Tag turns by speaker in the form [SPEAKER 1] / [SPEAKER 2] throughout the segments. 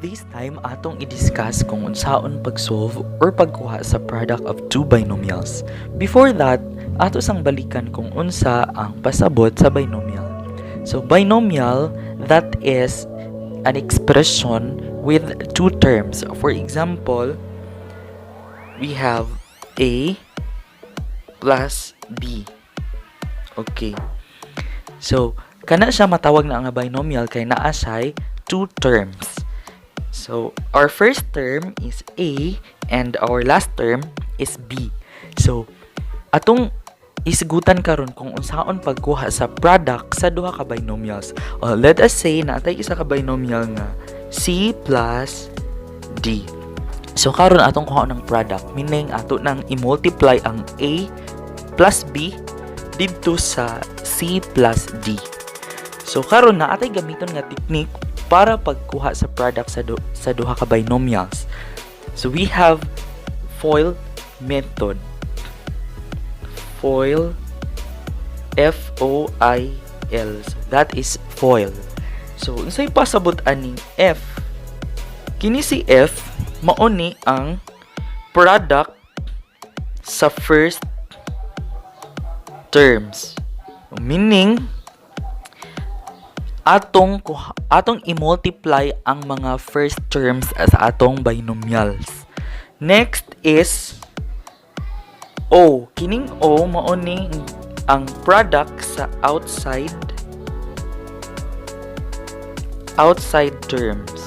[SPEAKER 1] This time, atong i-discuss kung unsaon pag-solve or pagkuha sa product of two binomials. Before that, ato sang balikan kung unsa ang pasabot sa binomial. So binomial, that is an expression with two terms. For example, we have A plus B. Okay. So, kana siya matawag na nga binomial kay naa siya'y two terms. So, our first term is A and our last term is B. So, atong isgutan karon kung unsaon pagkuha sa product sa duha ka binomials. Let us say naa tay isa ka binomial nga C plus D. So karon atong kuhaon ng product, meaning ato nang i-multiply ang A plus B didto sa C plus D. So karon naa tay gamiton nga technique para pagkuha sa product sa duha ka binomials. So we have FOIL method. FOIL, F O I L. So that is FOIL. So unsay pasabot aning F? Kini si F mao ni ang product sa first terms. Meaning atong i-multiply ang mga first terms sa atong binomials. Next is O. Kining O mao ni ang product sa outside terms.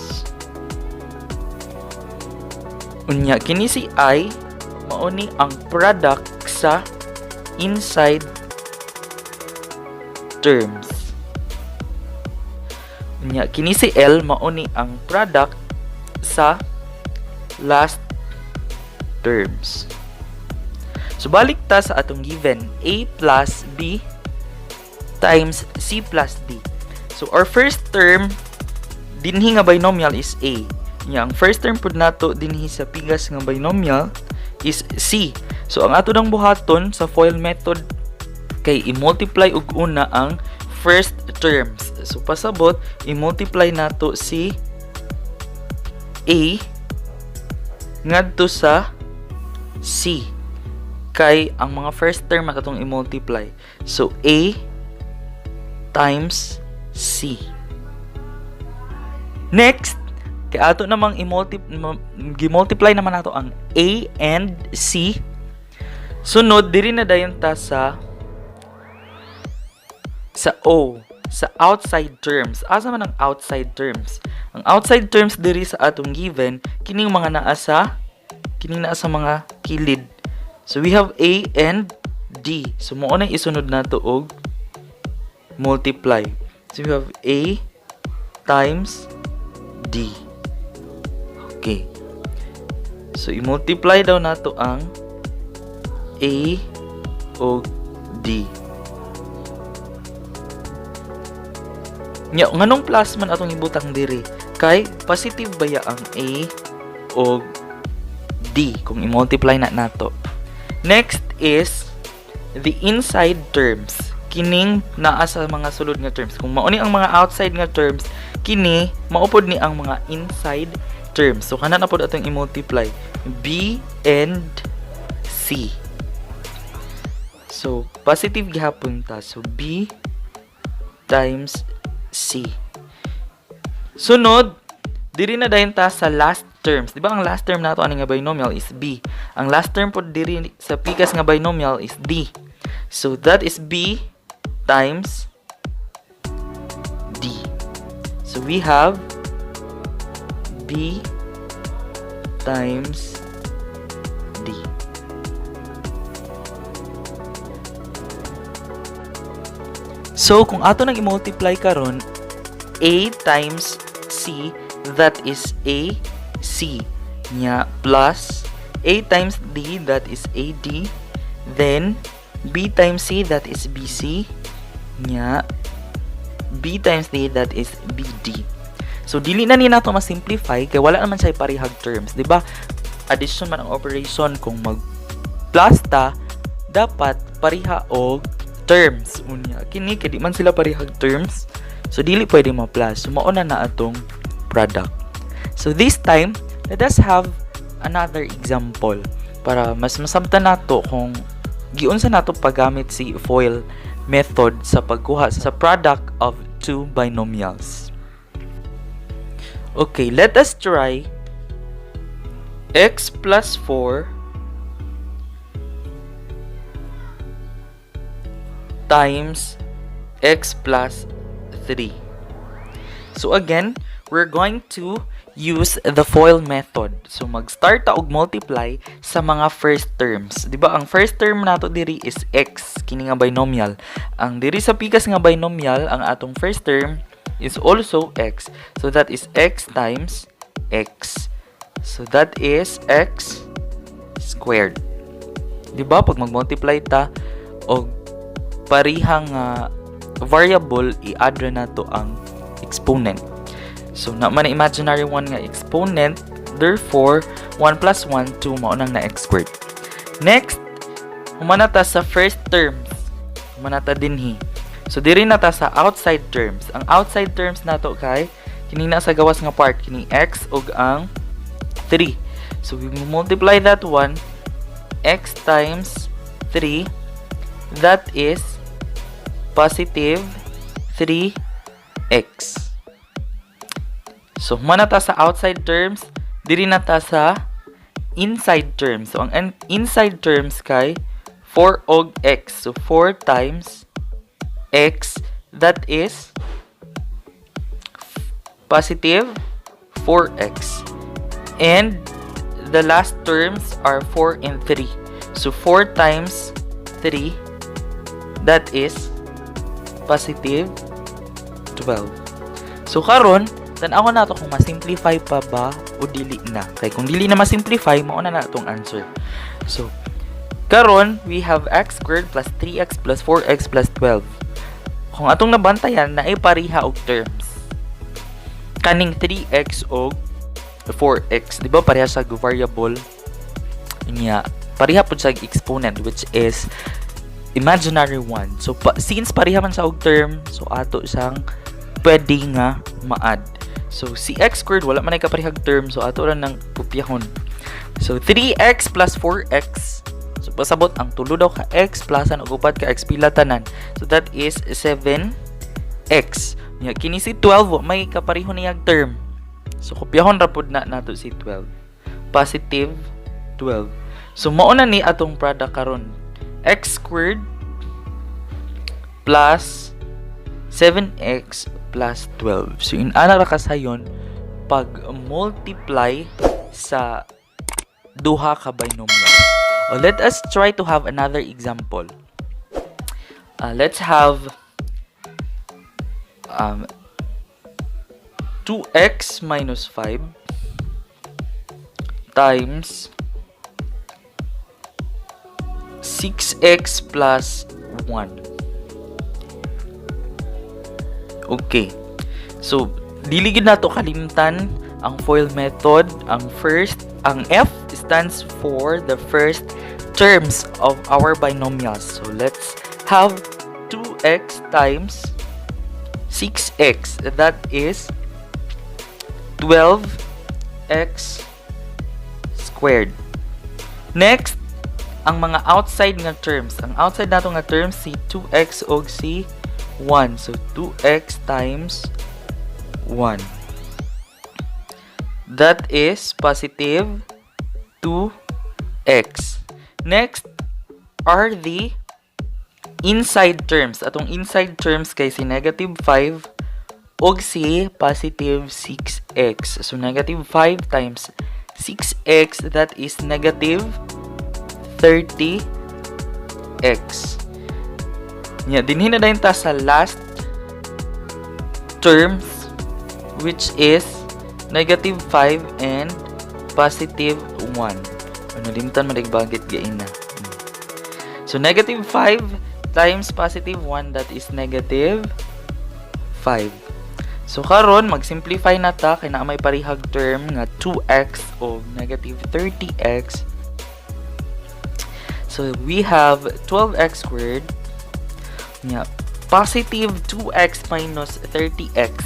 [SPEAKER 1] Unya kini si I mao ni ang product sa inside terms. Unya kini si L mao ni ang product sa last terms. So balik ta sa atong given, A plus B times C plus D. So our first term dinhi nga binomial is A. Nya ang first term pud nato dinhi sa pigas nga binomial is C. So ang ato nang buhaton sa FOIL method kay i-multiply og una ang first terms. So pasabot, i-multiply nato si A ngadto sa C. Kay ang mga first term atong i-multiply. So A times C. Next, kay ato namang i-multiply naman nato ang A and C. Sunod, diri na dayon ta sa O, sa outside terms. Asa man ang outside terms? Ang outside terms diri sa atong given, kining naa sa mga kilid. So we have A and D. So mao na isunod nato og multiply. So we have A times D. Okay. So i-multiply daw nato ang A og D. Nya, nganong plus man atong ibutang diri? Kay positive baya ang A og D kung i-multiply na nato. Next is the inside terms. Kining naa sa mga sulod nga terms. Kung mao ni ang mga outside nga terms, kini mao pod ni ang mga inside terms. So kana na pod atong i-multiply B and C. So positive gihapon ta. So B times C. Sunod, diri na dayon ta sa last terms. Di ba ang last term nato ani nga binomial is B? Ang last term pod diri sa pikas nga binomial is D. So that is B times D. So we have B times D. So kung ato nang i-multiply karon, A times C, that is A C nya, plus A times D, that is AD, then B times C, that is BC, nya B times D, that is BD. So dili na ni nato ma-simplify kay wala naman siya parehag terms, di ba? Addition man ang operation, kung mag plus ta dapat pareha og terms. Unya kini kay di man sila parehag terms, so dili pwede ma-plus. So mao na na atong product. So this time, let us have another example para mas masabtan nato kung giunsa nato paggamit si FOIL method sa pagkuha sa product of two binomials. Okay, let us try x plus 4 times x plus 3. So again, we're going to use the FOIL method. So mag-start ta og multiply sa mga first terms. Di ba ang first term nato diri is x, kini nga binomial. Ang diri sa pikas nga binomial, ang atong first term is also x. So that is x times x. So that is x squared. Di ba pag mag-multiply ta og parihang variable, i-add ra nato ang exponent. So, naa man na imaginary 1 nga exponent, therefore, 1 plus 1, 2, mao nang na x squared. Next, humana ta sa first terms. Humana ta dinhi. So, diri na ta sa outside terms. Ang outside terms nato kay, kini na sa gawas nga part, kini x ug ang 3. So, we multiply that one, x times 3, that is positive 3x. So, humana ta sa outside terms, diri na ta sa inside terms. So, ang inside terms kay 4 og x. So, 4 times x, that is positive 4x. And the last terms are 4 and 3. So, 4 times 3, that is positive 12. So, karon, tan-awon nato kung ma-simplify pa ba o dili na. Kay kung dili na ma-simplify, mao na na atong answer. So, karon, we have x squared plus 3x plus 4x plus 12. Kung atong nabantayan, naay pareha og terms. Kaning 3x og 4x, di ba pareha sa variable niya? Pareha pud sa exponent, which is imaginary 1. So since pareha man sa og term, so ato siyang pwede nga ma-add. So si x squared wala man ay kaparehag term, so ato ra nang kopyahon. So 3x plus 4x. So pasabot ang tulo daw ka x plusan og upat ka x, pila tanan? So that is 7x. Nya kini si 12 wa may kapareho niyag term. So kopyahon ra pud na nato si 12. Positive 12. So mao na ni atong product karon. X squared plus 7x plus 12. So in-ana ra kasayon pag multiply sa duha ka binomial. O, let us try to have another example. Let's have 2x minus 5 times 6x plus 1. Okay. So, dili gid nato kalimtan ang FOIL method. Ang first, ang F stands for the first terms of our binomials. So, let's have 2x times 6x. That is 12x squared. Next, ang mga outside nga terms. Ang outside nato nga terms si 2x og si 1. So, 2x times 1. That is positive 2x. Next are the inside terms. Atong inside terms kay si negative 5 og si positive 6x. So, negative 5 times 6x, that is negative 30x. Nya, dinhi na dayon ta sa last terms, which is negative 5 and positive 1. Ano, limtan man bagit gain na. So, negative 5 times positive 1, that is negative 5. So, karon mag-simplify na ta kay naa may parihag term nga 2x o negative 30x. So, we have 12x squared. Nya, positive 2x minus 30x.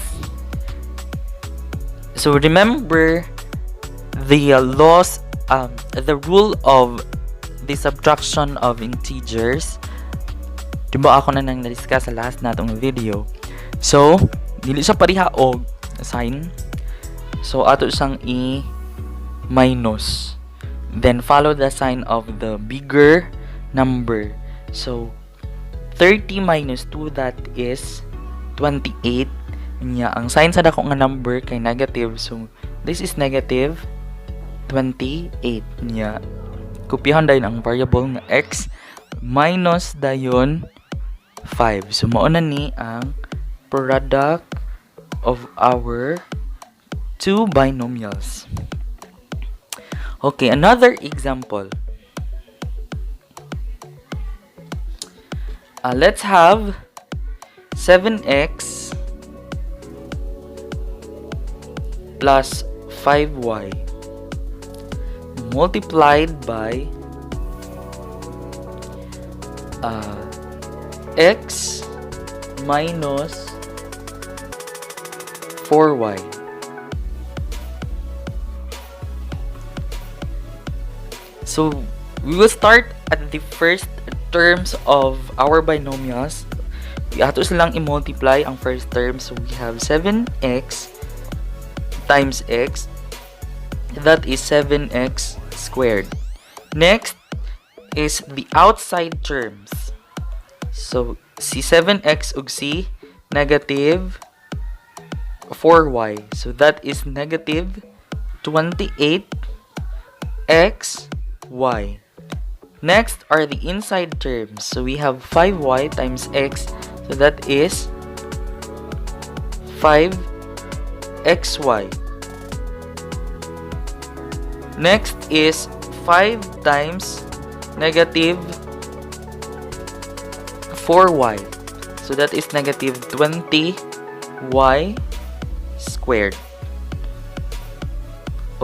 [SPEAKER 1] So remember the laws, the rule of the subtraction of integers. Di ba ako na nang na-discuss sa last natong video? So, dili siya pareha og sign. So, ato siyang i-minus. Then, follow the sign of the bigger number. So, 30 minus 2, that is 28. Nya, ang sign sa dako nga number kay negative. So, this is negative 28. Nya, kopyahon dayon ang variable nga x minus dayon 5. So, mao na ni ang product of our two binomials. Okay, another example. Let's have 7x plus 5y multiplied by x minus 4y. So we will start at the first terms of our binomials. Ato silang i-multiply ang first term. So we have 7x times x, that is 7x squared. Next is the outside terms. So si 7x ug si negative 4y. So that is negative 28xy. Next are the inside terms. So we have 5y times x. So that is 5xy. Next is 5 times negative 4y. So that is negative 20y squared.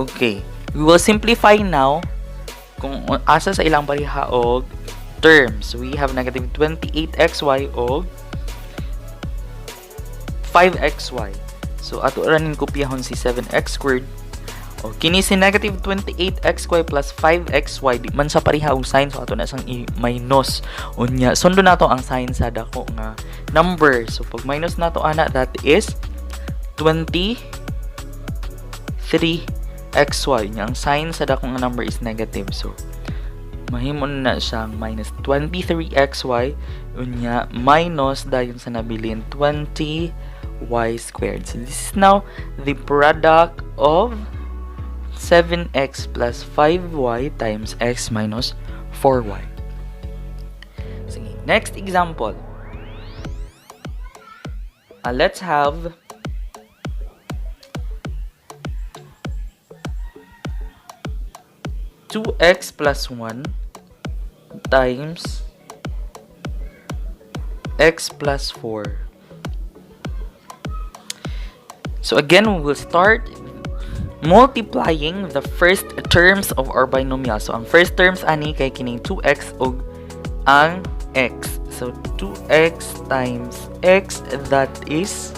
[SPEAKER 1] Okay. We will simplify now kung asa sa ilang pareha og terms. We have negative 28xy og 5xy. So ato ra ning kopyahon si 7x squared. O kini si negative 28xy plus 5xy, di man sa pareha og sign, so ato na siyang i-minus. Unya sundo nato ang sign sa dako nga number. So pag minus nato ana, that is 23xy. Nya ang sign sa dako nga number is negative. So mahimo na siyang minus 23xy, unya minus dayon sa nabilin 20y squared. So this is now the product of 7x plus 5y times x minus 4y. Sige, next example. Let's have 2x plus 1 times x plus 4. So again, we will start multiplying the first terms of our binomial. So ang first terms ani kay kining 2x ug ang x. So 2x times x, that is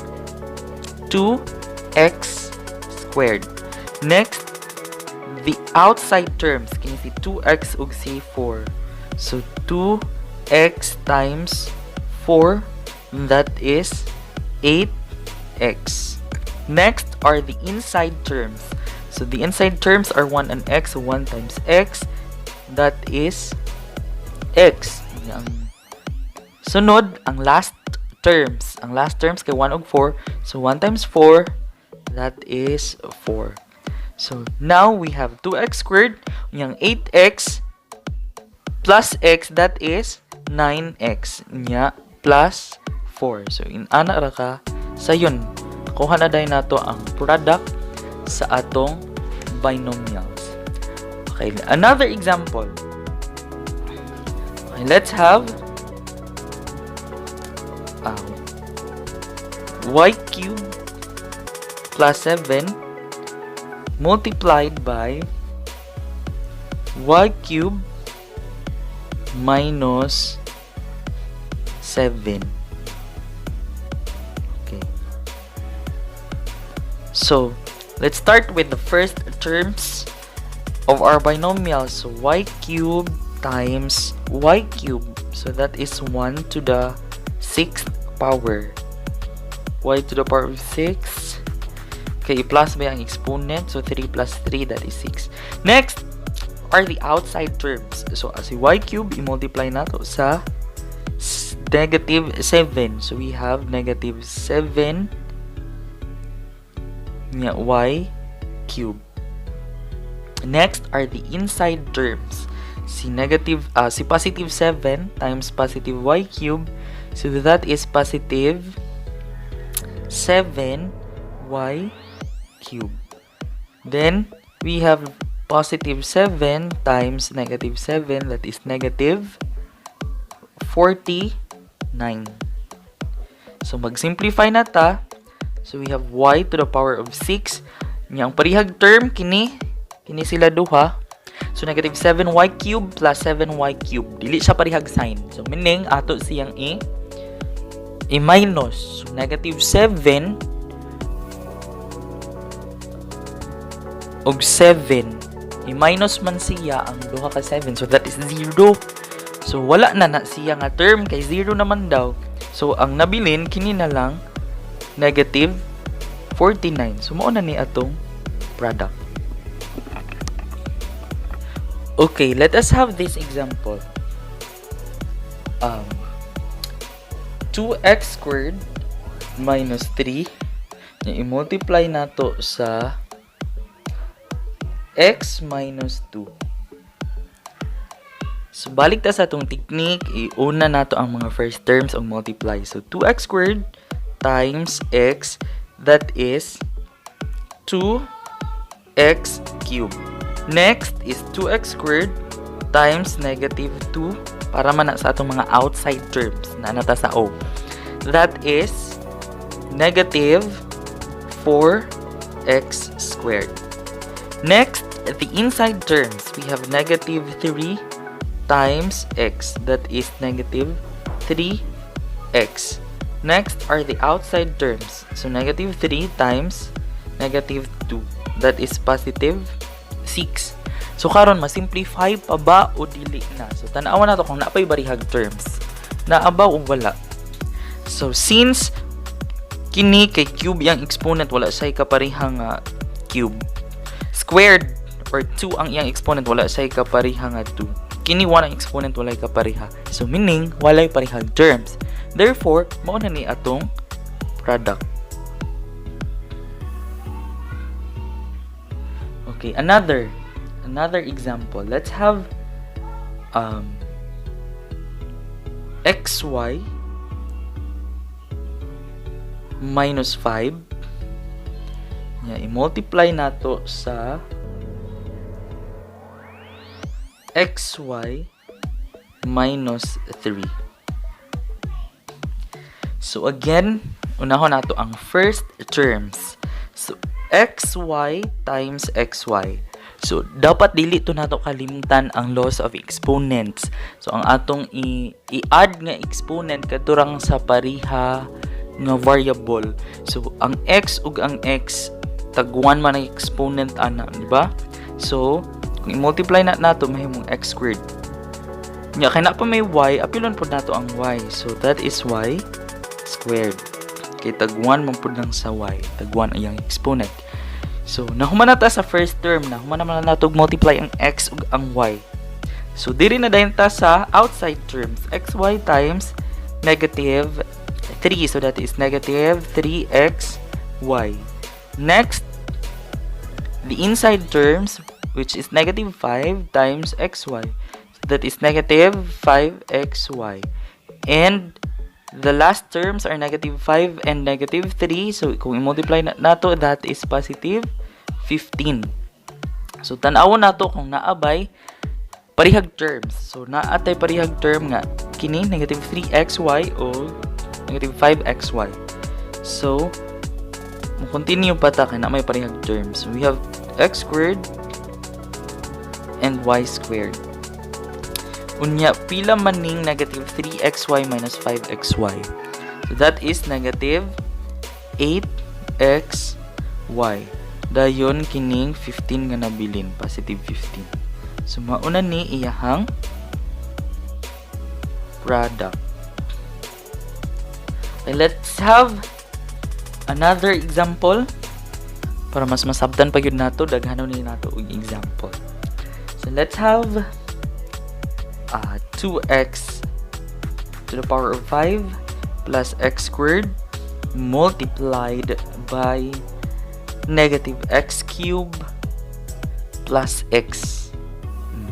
[SPEAKER 1] 2x squared. Next, the outside terms kini si 2x ug si 4. So 2x times 4, that is 8x. Next are the inside terms. So the inside terms are 1 and x. So 1 times x, that is x. Ang sunod, ang last terms. Ang last terms kay 1 ug 4. So 1 times 4, that is 4. So now we have 2x squared, yang 8x plus x, that is 9x, nya plus 4. So inana ra ka sayon. Kuha na dayon nato ang product sa atong binomials. Okay, another example. Okay, let's have y cubed plus 7 multiplied by y cubed minus 7. Okay. So, Let's start with the first terms of our binomial. So, y cubed times y cubed. So, that is 1 to the 6th power. Y to the power of 6. Okay, i-plus ba ang exponent? So, 3 plus 3, that is 6. Next are the outside terms. So, as y cube, i-multiply nato sa negative 7. So, we have negative 7 nya y cube. Next are the inside terms. Si positive 7 times positive y cube. So, that is positive 7 y cube. Then, we have positive 7 times negative 7, that is negative 49. So, mag-simplify na ta. So, we have y to the power of 6. Nya, ang parihag term, kini sila duha. So, negative 7y cube plus 7y cube. Dili siya parihag sign. So, meaning, ato siyang i-minus. So, negative 7 og 7. I-minus man siya ang duha ka 7. So, that is 0. So, wala na na siya nga term kay 0 naman daw. So, ang nabilin, kini na lang negative 49. So, mao na ni atong product. Okay, let us have this example. 2x squared minus 3, i-multiply nato sa x minus 2. So, balik ta sa atong technique, iuna nato ang mga first terms og multiply. So, 2x squared times x, that is 2x cubed. Next is 2x squared times negative 2 para man na sa atong mga outside terms na nata sa O. That is negative 4x squared. Next, the inside terms, we have negative 3 times x. That is negative 3x. Next are the outside terms. So, negative 3 times negative 2. That is positive 6. So, karon ma-simplify pa ba o dili na? So, tanawan nato kung naa pay barihag terms. Naa ba o wala? So, since kini kay cube yang exponent, wala siya kaparehang cube. Squared or 2 ang iyang exponent, wala siya kapareha nga 2. Kini 1 ang exponent, walay kapareha. So meaning walay parehag terms. Therefore, mao na ni atong product. Okay, another example. Let's have xy minus 5. Nya, i-multiply nato sa xy minus 3. So again, unahon nato ang first terms. So xy times xy. So dapat dili to nato kalimtan ang laws of exponents. So ang atong i-add nga exponent kadto sa pareha nga variable. So ang x ug ang x, tag 1 man ang exponent ana, di ba? So kung i-multiply na nato, mahimong x squared. Nya kay naa pa may y, apilon pud nato ang y. So that is y squared. Kay tag 1 man pud lang sa y. Tag 1 ang iyang exponent. So nahuman na ta sa first term, nahuman naman na nato multiply ang x ug ang y. So diri na dayon ta sa outside terms. Xy times negative 3. So that is negative 3xy. Next, the inside terms, which is negative 5 times xy. So that is negative 5xy. And the last terms are negative 5 and negative 3. So kung i-multiply na nato, that is positive 15. So tan-awon nato kung naa bay parihag terms. So naa tay parihag term nga kini negative 3xy o negative 5xy. So mo continue pa ta kay naa may parihag terms. So we have x squared and y squared. Unya, pila man ning negative 3xy minus 5xy? So that is negative 8xy. Dayon kining 15 nga nabilin, positive 15. So mauna ni iyahang product. Okay, let's have another example para mas masabtan pa gyud nato. Daghanon ni nato og example. So let's have 2x to the power of 5 plus x squared multiplied by negative x cube plus x.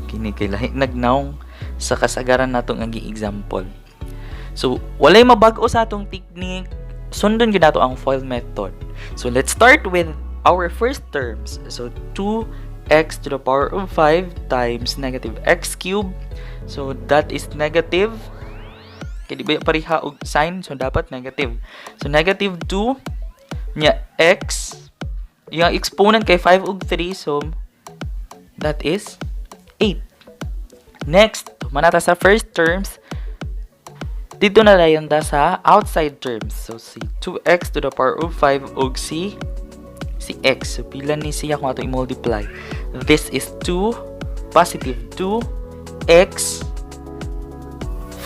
[SPEAKER 1] Kini kay lahi nagnawng sa kasagaran nato nga gi-example. So, walay mabag-o sa atong technique. Sundon gyud nato ang FOIL method. So, let's start with our first terms. So, 2x to the power of 5 times negative x cube. So, that is negative. Kay di ba pareha og sign, so dapat negative. So, negative 2 nya x, yung exponent kay 5 ug 3, so that is 8. Next, manata sa first terms, dito na dayon ta sa outside terms. So, si 2x to the power of 5 ug si x. So, pila ni siya kung ato i-multiply? This is 2, positive 2, x,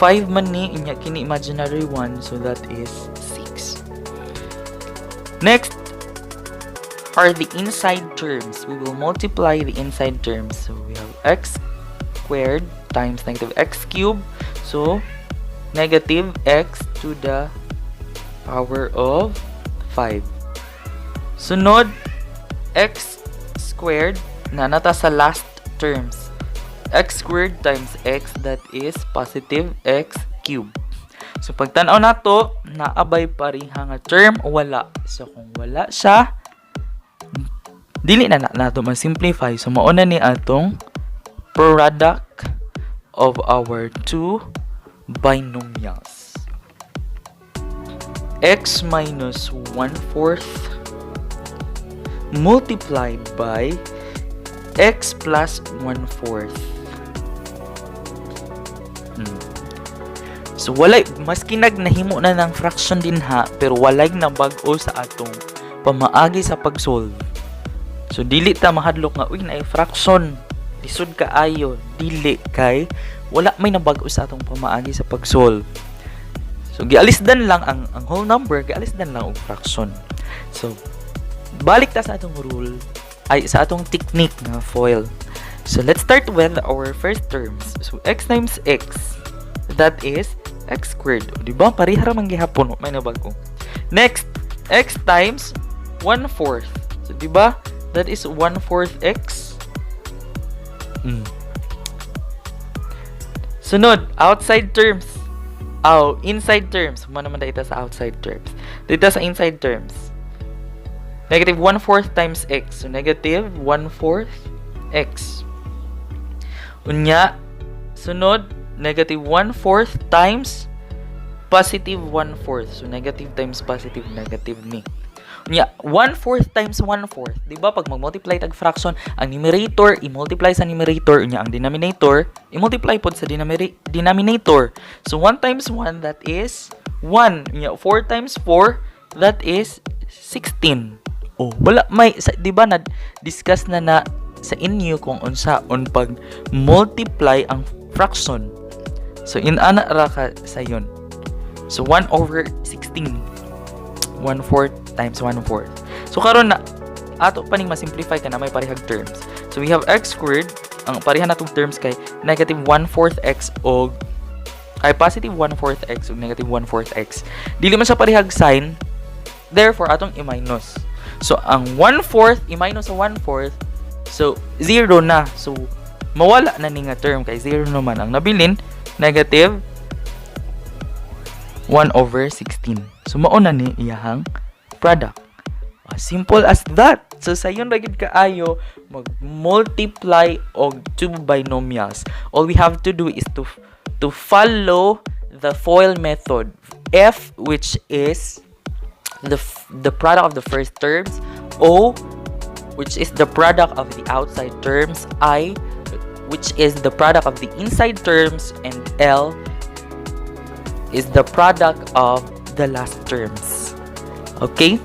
[SPEAKER 1] 5 man ni, inya kini imaginary 1, so that is 6. Next are the inside terms. We will multiply the inside terms. So, we have x squared times negative x cubed. So, negative x to the power of 5. Sunod, x squared na nata sa last terms. X squared times x, that is positive x cubed. So, pagtanaw nato, naabay pareha nga term o wala? So, kung wala siya, dili na na nato ma-simplify. So, mauna ni atong product of our two binomials. X minus 1 fourth multiplied by x plus 1 fourth. So walay maski nagnahimo na ng fraction din ha, pero walay nabag-o sa atong pamaagi sa pag-solve. So dili ta mahadlok nga, "Uy, naay fraction, lisod kaayo." Dili, kay wala may nabag-o sa atong pamaagi sa pag-solve. So gialisdan lang ang whole number, gialisdan lang og fraction. So balik ta sa atong rule, ay, sa atong technique nga FOIL. So let's start with our first terms. So x times x, that is x squared. O, di ba? Pareha ra man gihapon, may nabago. Next, x times 1 fourth. So di ba? That is 1 fourth x. Sunod, outside terms. Oh, inside terms. Mao naman dito sa outside terms. Dito sa inside terms. Negative 1 fourth times x. So, negative 1 fourth x. Unya, sunod, negative 1 fourth times positive 1 fourth. So, negative times positive, negative ni. Unya, 1 fourth times 1 fourth. Di ba, pag mag-multiply tag fraction, ang numerator, i-multiply sa numerator, unya, ang denominator, i-multiply pod sa denominator. So, 1 times 1, that is 1. Unya, 4 times 4, that is 16. Oh, wala may sa, di ba, na discuss na na sa inyo kung unsaon pag multiply ang fraction? So inana ra ka sayon. So 1 over 16. 1 fourth times 1 fourth. So karon na ato pa ning ma-simplify ka na may parehag terms. So we have x squared, ang pareha natong terms kay negative 1 fourth x og, ay, positive 1 fourth x ug negative 1 fourth x. Dili man siya parehag sign, therefore atong i-minus. So ang 1 fourth i-minus sa 1 fourth, so 0 na. So mawala na ni nga term kay 0 naman ang nabilin, negative 1 over 16. So mao na ni iyahang product. As simple as that. So sayon ra gyud kaayo mag-multiply og two binomials. All we have to do is to follow the FOIL method. F, which is the product of the first terms, O, which is the product of the outside terms, I, which is the product of the inside terms, and L is the product of the last terms. Okay?